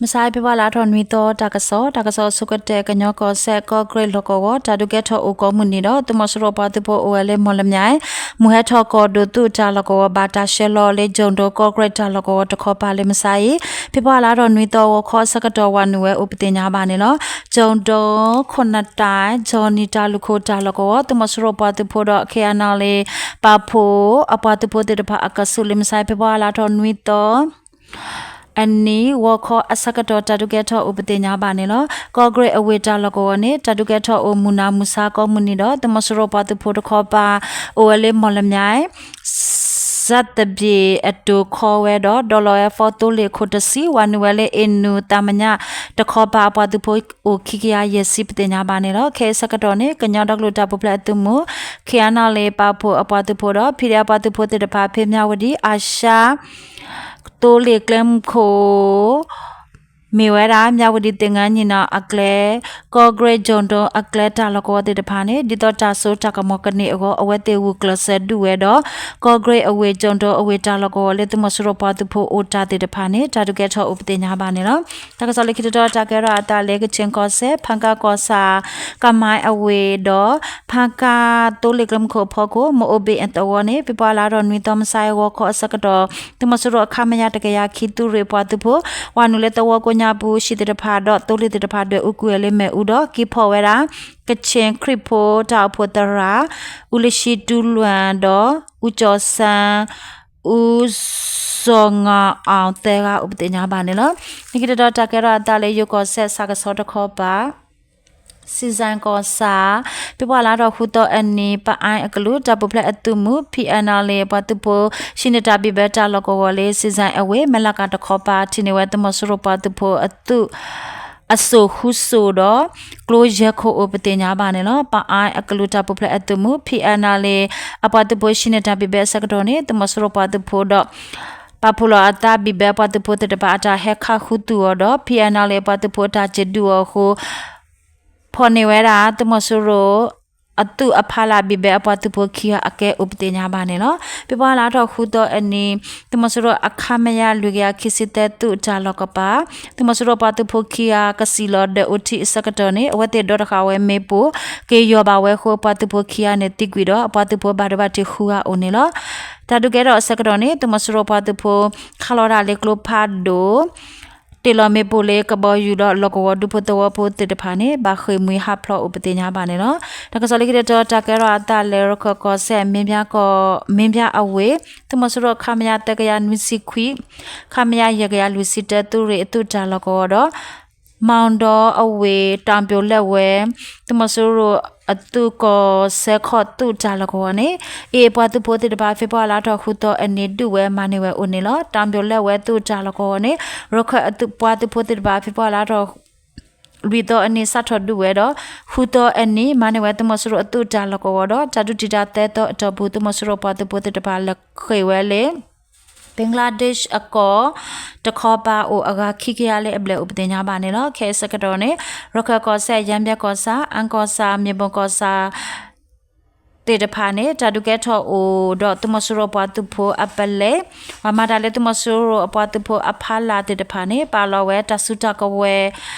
မုၢ်ဆါအံၤ ဖ့ၤဘြူၤအါလါထီၣ်နွံသီ တၢ်ကစီၣ်, တၢ်ကစီၣ်အဆိကတၢၢ် ကညီကီၢ်စဲၣ် ကီၢ်ကရ့ၣ်လီၢ်ကဝီၤ တၢ်ဒုးကဲထီၣ်အိၣ်ကိးမုၢ်နံၤဒီး သုးမီၤစိရိၤပှၤသုးဖိအိၣ်ဝဲလၢ မီၢ်လမၠဲၣ် မုၢ်ဟဲထီၣ်ကီၢ်ဒိၣ်သုးတၢ်လီၢ်ကဝီၤ ဘၣ်တၢ်ဆှၢလီၤလၢ ကၠိၣ်ဒိၣ် ကီၢ်ကရ့ၣ်တၢ်လီၢ်ကဝီၤတခီပၤလၢမုၢ်ဆါအံၤ ဖ့ၤဘြူၤအါလါထီၣ်နွံသီ ဂီၤခီအဆၢကတီၢ် ဝၤနုာ်ဝဲအိၣ်ပသ့ၣ်ညါဘၣ်န့ၣ်လီၤ. ကၠိၣ်ဒိၣ် ခိၣ်နၢ်တၢ် ကၠီၣ်နံၣ်တၢ်လူၢ်ခိၣ်တၢ်လီၢ်ကဝီၤ သုးမီၤစိရိၤပှၤသုးဖိဒီး ခ့ၣ်အဲၣ်နၣ်လ့ၣ် ပာ်ဖှိၣ်အပှၤသုးဖိသ့ၣ်တဖၣ်အကဆူးလၢမုၢ်ဆါအံၤ ဖ့ၤဘြူၤအါလါထီၣ်နွံသီ အနံၤ ဂီၤခီအဆၢကတီၢ် တၢ်ဒုးကဲထီၣ်အိၣ်ပသ့ၣ်ညါဘၣ်န့ၣ်လီၤ. ကီၢ်ကရ့ၣ်အဝ့ၢ်တၢ်လီၢ်ကဝီၤန့ၣ် တၢ်ဒုးကဲထီၣ်အိၣ်မုၢ်နၤမုၢ်ဆါကိးမုၢ်နံၤဒီး သုးမီၤစိရိၤပှၤသုးဖိတခီပၤ အိၣ်ဝဲလၢမီၢ်လမၠဲၣ် စၢ်သဘ့ၣ်အတိၤခီဝဲဒီး ဒိးလီၤဝဲ ဖီသိလ့ၣ်ခိၣ်တဆံ ဝၤနုာ်ဝဲလၢ အ့ၣ်နူၣ် သးမညါတခီပၤအပှၤသုးဖိအိၣ်ခံကယၤယဲၢ်ဆံ ပသ့ၣ်ညါဘၣ်န့ၣ်လီၤ. ခဲအံၤဆၢကတီၢ်န့ၣ် ကညီဒီကလုာ်တၢ်ပူၤဖျဲးအသုးမုၢ် ခ့ၣ်အဲၣ်နၣ်လ့ၣ် ပာ်ဖှိၣ်အပှၤသုးဖိဒီး ဖံးဒဲးအပှၤသုးဖိသ့ၣ်တဖၣ် ဖဲမၠၣ်ဝတံၣ် အၤၡါ သိလ့ၣ်ကျဲမုၢ်ခိၣ် မ့ၢ်ဝဲဒၣ် မၠၣ်ဝတံၣ် သ့ၣ်ငါနံၣ်နီၣ်အကျဲ ကီၢ်ကရ့ၣ် ကၠိၣ်ဒိၣ်အကျဲတၢ်လီၢ်ကဝီၤသ့ၣ်တဖၣ်န့ၣ် ဒ်သိးတၢ်စိတၢ်ကမီၤကန့ၢ်အဂီၢ် အဝဲသ့ၣ်ဂုာ်ကျဲးစၢးဒုးဝဲဒီး ကီၢ်ကရ့ၣ်အဝ့ၢ် ကၠိၣ်ဒိၣ်အဝ့ၢ်တၢ်လီၢ်ကဝီၤလၢသုးမီၤစိရိၤပှၤသုးဖိအိၣ်တၢ်သ့ၣ်တဖၣ်န့ၣ် တၢ်ဒုးကဲထီၣ်အိၣ်ပသ့ၣ်ညါဘၣ်န့ၣ်လီၤ. တၢ်ကစီၣ်လၢခံတတီၤ တၢ်ကဲထီၣ်အသးလၢ ကခ့ၣ်ကီၢ်စဲၣ် ဖၣ်ကၣ်ကီၢ်ဆၣ် ကမါအဝ့ၢ်ဒီး ဖၣ်ကၣ်သိလ့ၣ်ကျဲမုၢ်ခိၣ်အဖီခိၣ် မအိဘ့ၣ်အသဝီန့ၣ် ဖ့ၤဘြူၤအါလါထီၣ်နွံသီ မုၢ်ဆါအံၤ ဂီၤခီအဆၢကတီၢ် သုးမီၤစိရိၤအခမရ တကယၤခံ သုးရ့ၣ်ပှၤသုးဖိ ဝၤနုာ်လၢသဝီကိးညါပူၤ ဟံၣ်သ့ၣ်တဖၣ်ဒီးသိလ့ၣ်သ့ၣ်တဖၣ်ဒွဲၣ်အူကွံာ်ဝဲလၢမ့ၣ်အူဒီး က့ၤဖီၣ်ဝဲဒၣ် ကခ့ၣ်ခရံာ်ဖိတၢ်အိၣ်ဖှိၣ်သရၣ် အူလၡံတူလွၣ်ဒီး အူကၠီၣ်စၣ် အူစီၤငါအီၣ်သၢဂၤအိၣ်ပသ့ၣ်ညါဘၣ်န့ၣ်လီၤ. လၢခံတတီၤ တၢ်ကဲထီၣ်အသးလၢယိၤကီၢ်စဲၣ် ဆၣ်ကဆီတခီပၤ စံၣ်စဲၣ်ကီၢ်ဆၣ် ဖ့ၤဘြူၤအါလါထီၣ်ဃုသီအနံၤ ပအါအကလုာ် တၢ်ပူၤဖျဲးအသုးမုၢ် ဖံးအဲၣ်နၣ်လ့ၣ် ပှၤသုးဖိ ဟံးန့ၢ်တၢ်ဘံၣ်ဘၢတၢ်လီၢ်ကဝီၤလၢ စံၣ်စဲၣ်အဝ့ၢ် မဲၢ်လးကၣ်တခီပၤ ထံၣ်န့ၢ်ဝဲသုးမီၤစိရိၤပှၤသုးဖိအသုး အစိၣ်ဃုစိၣ်ဒီး ကျိယဲၢ်ခိၣ်အိၣ်ပသ့ၣ်ညါဘၣ်န့ၣ်လီၤ. ပအါအကလုာ်တၢ်ပူၤဖျဲးအသုးမုၢ် ဖံးအဲၣ်နၣ်လ့ၣ် အပှၤသုးဖိဟံးန့ၢ်တၢ်ဘံၣ်ဘၢအဆၢကတီၢ်န့ၣ် သုးမီၤစိရိၤပှၤသုးဖိဒီး ပာ်ဖှိၣ်လီၤအသးဘံၣ်ဘၢပှၤသုးဖိသ့ၣ်တဖၣ်အတၢ်ဟဲခးဃုာ်သုးအီၤဒီး ဖံးအဲၣ်နၣ်လ့ၣ် အပှၤသုးဖိအတၢ်စၢၤဒုးအီၤအဃိ ဖီၣ်န့ၢ်ဝဲဒၣ် သုးမီၤစိရိၤ အသုးအဖီလာ်ဘံၣ်ဘၢအပှၤသုးဖိခံဂၤအကဲအိၣ်ပသ့ၣ်ညါဘၣ်န့ၣ်လီၤ. ဖ့ၤဘြူၤအါလါထီၣ်ဃုသီအနံၤ သုးမီၤစိရိၤအခမရ လွံၢ်ကယၤခံဆံသၢ သုးတၢ်လီၢ်ကပၤ သုးမီၤစိရိၤပှၤသုးဖိခံဂၤ ကစံၣ်လီၤဒွဲၣ်အူထံအဆၢကတီၢ်န့ၣ် အဝဲသ့ၣ်ဒီတဃာ်ဝဲမ့ၣ်ပိၢ် က့ၤယီၢ်ဘၣ်ဝဲအဃိ အပှၤသုးဖိခံဂၤန့ၣ်သံကွံာ်ဒီး အပှၤသုးဖိဘၣ်ဒိဘၣ်ထံးဃုဂၤအိၣ်န့ၣ်လီၤ. တၢ်ဒုးကဲထီၣ်အဆၢကတီၢ်န့ၣ် သုးမီၤစိရိၤပှၤသုးဖိ ခးလီၤတၢ်လၢကျိဖးဒိၣ် တ့ၢ်လီၤမ့ၣ်ပိၢ်လၢကဘီယူၤဒီး လီၢ်ကဝီၤဒူဖိသဝီဖိသ့ၣ်တဖၣ်န့ၣ် ဘၣ်ဃ့ၢ်မှံဟးဖျိးအိၣ်ပသ့ၣ်ညါဘၣ်န့ၣ်လီၤ. တၢ်ကစီၣ်လၢခံတတီၤ တၢ်ကဲထီၣ်အသးလၢ ရခၢၣ်ကီၢ်စဲၣ် မ့ၢ်ဘၠါကီၢ် မ့ၢ်ဘၠါအဝ့ၢ် သုးမီၤစိရိၤ ခမရ သၢကယၤနွံဆံခွံ ခမရ ယဲၢ်ကယၤလွံၢ်ဆံတၢ သုးရ့ၣ်အသုးတၢ်လီၢ်ကဝီၤဒီး မီၣ်ဒီအဝ့ၢ် တၢ်ပၠိၤလဲၣ်ဝဲ သုးမီၤစိရိၤအသုးကီၢ်စဲၣ်ခီၣ်သုးတၢ်လီၢ်ကဝီၤန့ၣ် အ့ၣ် ပှၤသုးဖိသ့ၣ်တဖၣ် ဖ့ၤဘြူၤအါလါထီၣ်ဃုသီအနံၤ ဒုးဝဲမၤန့ၢ်ဝဲအိၣ်န့ၣ်လီၤ. တၢ်ပၠိၤလဲၣ်ဝဲသုးတၢ်လီၢ်ကဝီၤန့ၣ် ရခၢၣ်အသုးပှၤသုးဖိသ့ၣ်တဖၣ် ဖ့ၤဘြူၤအါလါထီၣ် လွံၢ်သီအနံၤ စးထီၣ်ဒုးဝဲဒီး ဃုသီအနံၤ မၤန့ၢ်ဝဲသုးမီၤစိရိၤအသုးတၢ်လီၢ်ကဝီၤဒီး တၢ်ဒုးတံာ်တာ်သၢသီအတီၢ်ပူၤ သုးမီၤစိရိၤပှၤသုးဖိသ့ၣ်တဖၣ် လဲၤဃ့ၢ်ဝဲလၢ ဘင်္ဂလားဒေ့ရှ်အကီၢ်တခီပၤ အိၣ်အဂၤခံကယၤလၢအဘျဲၣ်အိၣ်ပသ့ၣ်ညါဘၣ်န့ၣ်လီၤ. ခဲအံၤဆၢကတီၢ်န့ၣ် ရခၢၣ်ကီၢ်စဲၣ် ယၣ်ဘၠၣ်ကီၢ်ဆၣ် အၣ်ကီၢ်ဆၣ် မၠ့ၣ်ဘိၣ်ကီၢ်ဆၣ် သ့ၣ်တဖၣ်န့ၣ် တၢ်ဒုးကဲထီၣ်အိၣ်ဒီး သုးမီၤစိရိၤပှၤသုးဖိအပလဲၣ် ပှၤမၤတၢ်လၢသုးမီၤစိရိၤအပှၤသုးဖိအဖီလာ်သ့ၣ်တဖၣ်န့ၣ် ပာ်လီၤဝဲတၢ်စုတၢ်ကဝဲၤ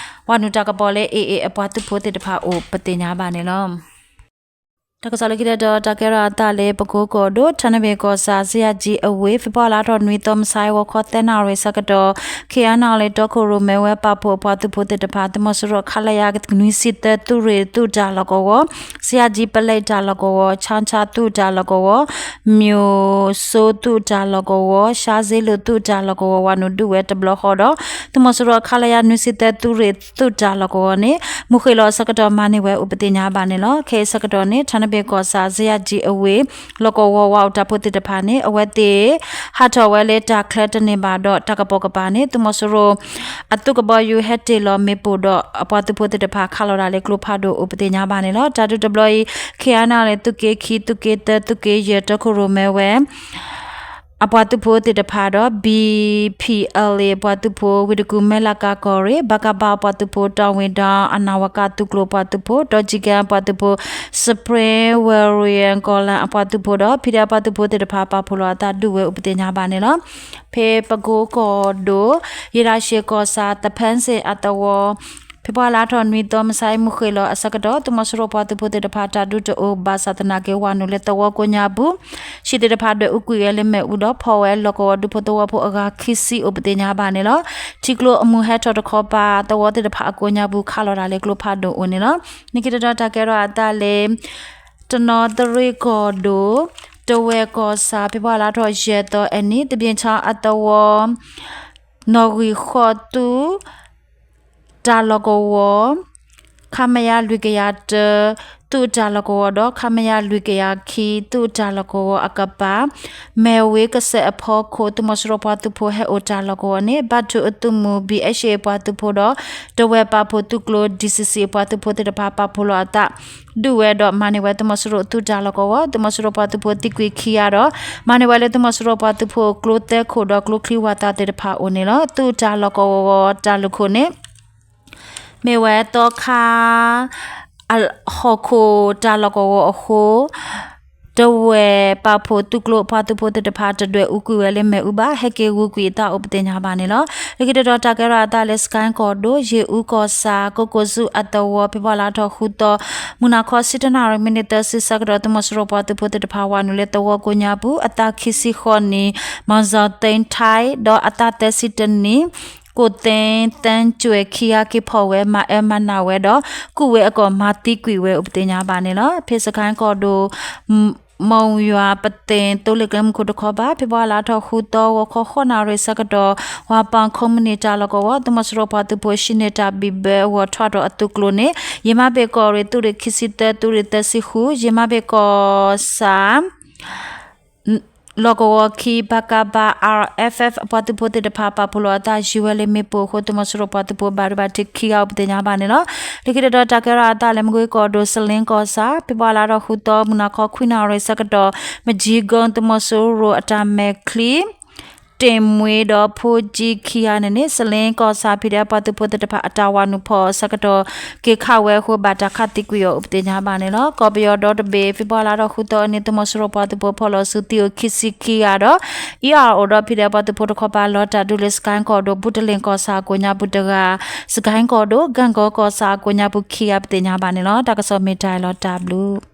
ပှၤနုာ်တၢ်ကပီၤလၢ အ့ၣ် အ့ၣ် အပှၤသုးဖိသ့ၣ်တဖၣ်အိၣ်ပသ့ၣ်ညါဘၣ်န့ၣ်လီၤ. တၢ်ကစီၣ်လၢခံတတီၤ တၢ်ကဲထီၣ်အသးလၢ ပကိကီၢ်ဒိၣ် ထၣ်နဘ့ၣ်ကီၢ်ဆၣ် စံယၣ်ကၠံအဝ့ၢ် ဖ့ၤဘြူၤအါလါထီၣ်နွံသီ မုၢ်ဆါအံၤ ဂီၤခီသၢနၣ်ရံၣ်ဆၢကတီၢ် ခ့ၣ်အဲၣ်နၣ်လ့ၣ် တီခိၣ်ရိၣ်မဲဝဲပာ်ဖှိၣ်အပှၤသုးဖိသ့ၣ်တဖၣ် သုးမီၤစိရိၤ ခလရ နွံဆံသၢ သုးရ့ၣ်သုးတၢ်လီၢ်ကဝီၤ စံယၣ်ကၠံပလဲၣ်တၢ်လီၢ်ကဝီၤ ဆၣ်ဆၣ်သုးတၢ်လီၢ်ကဝီၤ မၠိၣ်စိသုးတၢ်လီၢ်ကဝီၤ ရှါစ့လိာ်သုးတၢ်လီၢ်ကဝီၤ ဝၤနုာ်ဒုးဝဲတဘျီဃီဒီး သုးမီၤစိရိၤ ခလရ နွံဆံသၢ သုးရ့ၣ်သုးတၢ်လီၢ်ကဝီၤန့ၣ် မုၢ်ဃ့ၢ်လီၤအဆၢကတီၢ် မၤန့ၢ်ဝဲအိၣ်ပသ့ၣ်ညါဘၣ်န့ၣ်လီၤ. ခဲအံၤဆၢကတီၢ်န့ၣ် ထၣ်နဘ့ၣ်ကီၢ်ဆၣ် စံယၣ်ကၠံအဝ့ၢ် လီၢ်ကဝီၤဝၤအိၣ်တၢ်ဖိသ့ၣ်တဖၣ်န့ၣ် အဝဲသ့ၣ် ဟးထီၣ်ဝဲလၢတၢ်ချၢတန့ၢ်ဘၣ်ဒီး တၢ်ကပိာ်ကပၤန့ၣ် သုးမီၤစိရိၤ အသုးကဘီယူၤဟဲတ့ၢ်လီၤမ့ၣ်ပိၢ်ဒီး အပှၤသုးဖိသ့ၣ်တဖၣ် ခးလီၤတၢ်လၢကျိဖးဒိၣ်အိၣ်ပသ့ၣ်ညါဘၣ်န့ၣ်လီၤ. တၢ်ဒုးတဘျီအံၤ ခ့ၣ်အဲၣ်နၣ်လ့ၣ် သုးက့ခံ သုးက့သၢ သုးက့ယဲၢ် တီခိၣ်ရိၣ်မဲဝဲ ပ အပှၤသုးဖိသ့ၣ်တဖၣ်ဒီး ဘံၣ်ဖံၣ်အၣ်လ့ၣ် အပှၤသုးဖိ ဝ့ၢ်တကူၣ်မဲၣ်လးကၤကီၢ်ရ့ၣ် ဘၣ်ကဘၣ်အပှၤသုးဖိ တီၣ်ဝ့ၢ်ဒီး အနၢ်ဝၤကၣ်သုးကျိၤအပှၤသုးဖိ ဒီကံကဲ အပှၤသုးဖိ Spring Warrior ကီၢ်လၢအပှၤသုးဖိဒီး ဖံးဒဲး အပှၤသုးဖိသ့ၣ်တဖၣ် ပာ်ဖှိၣ်လီၤအသးဒုးဝဲအိၣ်ပသ့ၣ်ညါဘၣ်န့ၣ်လီၤ. ဖဲပကိကီၢ်ဒိၣ် ယ့ၣ်ဒၣ်ရှ့ၣ်ကီၢ်ဆၣ် သဖၣ်စ့ၣ်အသဝီ ဖဲပှၤလါထီၣ်နွံသီ မုၢ်ဆါအံၤမုၢ်ဃ့ၢ်လီၤအဆၢကတီၢ် သုးမီၤစိရိၤပှၤသုးဖိသ့ၣ်တဖၣ် တၢ်ဒုးတအိၣ်ဘၣ်ဆၣ်သနာ်က့ ဝၤနုာ်လၢသဝီကိးညါပူၤ ဟံၣ်သ့ၣ်တဖၣ်ဒွဲၣ်အူကွံာ်ဝဲလၢမ့ၣ်အူဒီး ဖီၣ်ဝဲလီၢ်ကဝီၤဒူဖိသဝီဖိအဂၤခံဆံအိၣ်ပသ့ၣ်ညါဘၣ်န့ၣ်လီၤ. ထံကျိအမုၢ်ဟဲထီၣ်တခီပၤ သဝီသ့ၣ်တဖၣ်အကိးညါပူၤ ခးလီၤတၢ်လၢကျိဖးဒိၣ်အိၣ်န့ၣ်လီၤ. နံၣ်က့တတီၤတၢ်ကဲထီၣ်အသးလၢ တနီသရံၣ်ကီၢ်ဒိၣ် တဝဲၢ်ကီၢ်ဆၣ် ဖဲပှၤလါထီၣ်ယဲၢ်သီအနံၤ သဘံၣ်ဆီအသဝီ နီၣ်ဂံၢ်ဃိးသုး တၢ်လီၢ်ကဝီၤ ခမရ လွံၢ်ကယၤတၢ သုးတၢ်လီၢ်ကဝီၤဒီး ခမရ လွံၢ်ကယၤခံ သုးတၢ်လီၢ်ကဝီၤအကပၤ မဲၢ်ဝ့ကစဲးအဖီခိၣ် သုးမီၤစိရိၤပှၤသုးဖိဟဲအိၣ်တၢ်လီၢ်ကဝီၤန့ၣ် ဘၣ်ထူးအသုးမုၢ် ဘံၣ်အဲၣ်ၡ့ၣ် အပှၤသုးဖိဒီး တဝဲၢ်ပာ်ဖှိၣ်သုးကျိၤ ဒံၣ်စံၣ်စံၣ် အပှၤသုးဖိသ့ၣ်တဖၣ် ပာ်ဖှိၣ်လီၤအသး ဒုးဝဲဒီးမၤန့ၢ်ဝဲသုးမီၤစိရိၤသုးတၢ်လီၢ်ကဝီၤ သုးမီၤစိရိၤပှၤသုးဖိသံကွံာ်ခံဂၤဒီး မၤန့ၢ်ဝဲလၢသုးမီၤစိရိၤပှၤသုးဖိကျိသၢခိၣ်ဒီးကျိချံဝါသၣ်သ့ၣ်တဖၣ်အိၣ်န့ၣ်လီၤ. သုးတၢ်လီၢ်ကဝီၤတၢ်လုၢ်ခိၣ်န့ၣ် မ့ၢ်ဝဲသီခါ အဟီၣ်ခိၣ်တၢ်လီၢ်ကဝီၤအဃိ တဝဲၢ်ပာ်ဖှိၣ်သုးကျိၤပှၤသုးဖိသ့ၣ်တဖၣ် တဒွဲၣ်အူကွံာ်ဝဲလၢမ့ၣ်အူဘၣ် ဟဲက့ၤဂုာ်ကွံာ်အသးအိၣ်ပသ့ၣ်ညါဘၣ်န့ၣ်လီၤ. လၢခံတတီၤတၢ်ကဲထီၣ်အသးလၢ စကဲၣ်ကီၢ်ဒိၣ် ယ့ၣ်အူကီၢ်ဆၣ် ကိးကိၣ်စူအသဝီ ဖဲပှၤလါထီၣ်ဃုသီ မုၢ်နၤခီဆံတၢနၣ်ရံၣ် မံးနံးသၢဆံဆၢကတီၢ် သုးမီၤစိရိၤပှၤသုးဖိသ့ၣ်တဖၣ် ဝၤနုာ်လၢသဝီကိးညါပူၤ အသးခံဆံဃိးနံၣ် မီၣ်စီၣ်သ့ၣ်ထၢၣ် ဒီးအသးသၢဆံတနံၣ် ကိၣ်သ့သၢကွဲၢ်ခံဂၤ က့ၤဖီၣ်ဝဲ မၤအၢမၤနးဝဲဒီး ကူၣ်ဝဲအကီၢ် မၤသံကွံာ်ဝဲအိၣ်ပသ့ၣ်ညါဘၣ်န့ၣ်လီၤ. ဖဲစကဲၣ်ကီၢ်ဒိၣ် မိၢ်ယွၤပသ့ၣ် သိလ့ၣ်ကျဲမုၢ်ခိၣ်တခီပၤ ဖဲပှၤလါထီၣ်ဃုသီ ဂီၤခီဃိးနၣ်ရံၣ်ဆၢကတီၢ် ဝၤပၣ်ခီမုၢ်နံၤတၢ်လီၢ်ကဝီၤ သုးမီၤစိရိၤပှၤသုးဖိ ဟံးန့ၢ်တၢ်ဘံၣ်ဘၢအဂီၢ် ထွးထီၣ်အသုးကျိၤန့ၣ် ယမၤဘ့ၣ်ကီၢ်ရ့ၣ် သုးရ့ၣ်ခံဆံသၢ သုးရ့ၣ်သၢဆံဃု ယမၤဘ့ၣ်ကီၢ်ဆၣ် လီၢ်ကဝီၤခံ ဘၣ်ကဘၣ် RFF အပှၤသုးဖိသ့ၣ်တဖၣ် ပာ်ဖှိၣ်လီၤအသးယံၤဝဲလၢမ့ၣ်ပိၢ်အဃိ သုးမီၤစိရိၤပှၤသုးဖိ ဘၣ်ဒိဘၣ်ထံးခံဂၤအိၣ်ပသ့ၣ်ညါဘၣ်န့ၣ်လီၤ. လၢခံတတီၤတၢ်ကဲထီၣ်အသးလၢ မကွ့ကီၢ်ဒိၣ် စလ့ကီၢ်ဆၣ် ဖဲပှၤလါထီၣ်ဃုသီ မုၢ်နၤခီခွံနၣ်ရံၣ်ဆၢကတီၢ် မကၠံကိ သုးမီၤစိရိၤအတၢ်မဲာ်ချံ တ့ၢ်မှ့ဒီးဖိကၠံခံဂၤန့ၣ်န့ၣ် စလ့ကီၢ်ဆၣ် ဖံးဒဲး အပှၤသုးဖိသ့ၣ်တဖၣ် အတၢ်ဝၤနုာ်ဖီၣ်အဆၢကတီၢ် က့ၤခးဝဲအဃိ ဘၣ်တၢ်ခးသံကွံာ်အီၤအိၣ်ပသ့ၣ်ညါဘၣ်န့ၣ်လီၤ. ကီၢ်ပယီၤဒီတဘ့ၣ် ဖဲပှၤလါထီၣ်ဃုသီအနံၤ သုးမီၤစိရိၤပှၤသုးဖိဖီၣ်လီၤစုသံအိၣ်ခံဆံခံဂၤဒီး ERO ဒီးဖံးဒဲးပှၤသုးဖိတခီပၤ လီၤတၢ်ဒုးလၢ စကဲၣ်ကီၢ်ဒိၣ် ဘူးတလ့ၣ်ကီၢ်ဆၣ်အကိးညါပူၤတဂၤ, စကဲၣ်ကီၢ်ဒိၣ် ကၣ်ကီကီၢ်ဆၣ်အကိးညါပူၤခံဂၤပသ့ၣ်ညါဘၣ်န့ၣ်လီၤ. တၢ်ကစီၣ်မ့ၢ်တၢ်အံၤလီၤ တၢ်ဘျုး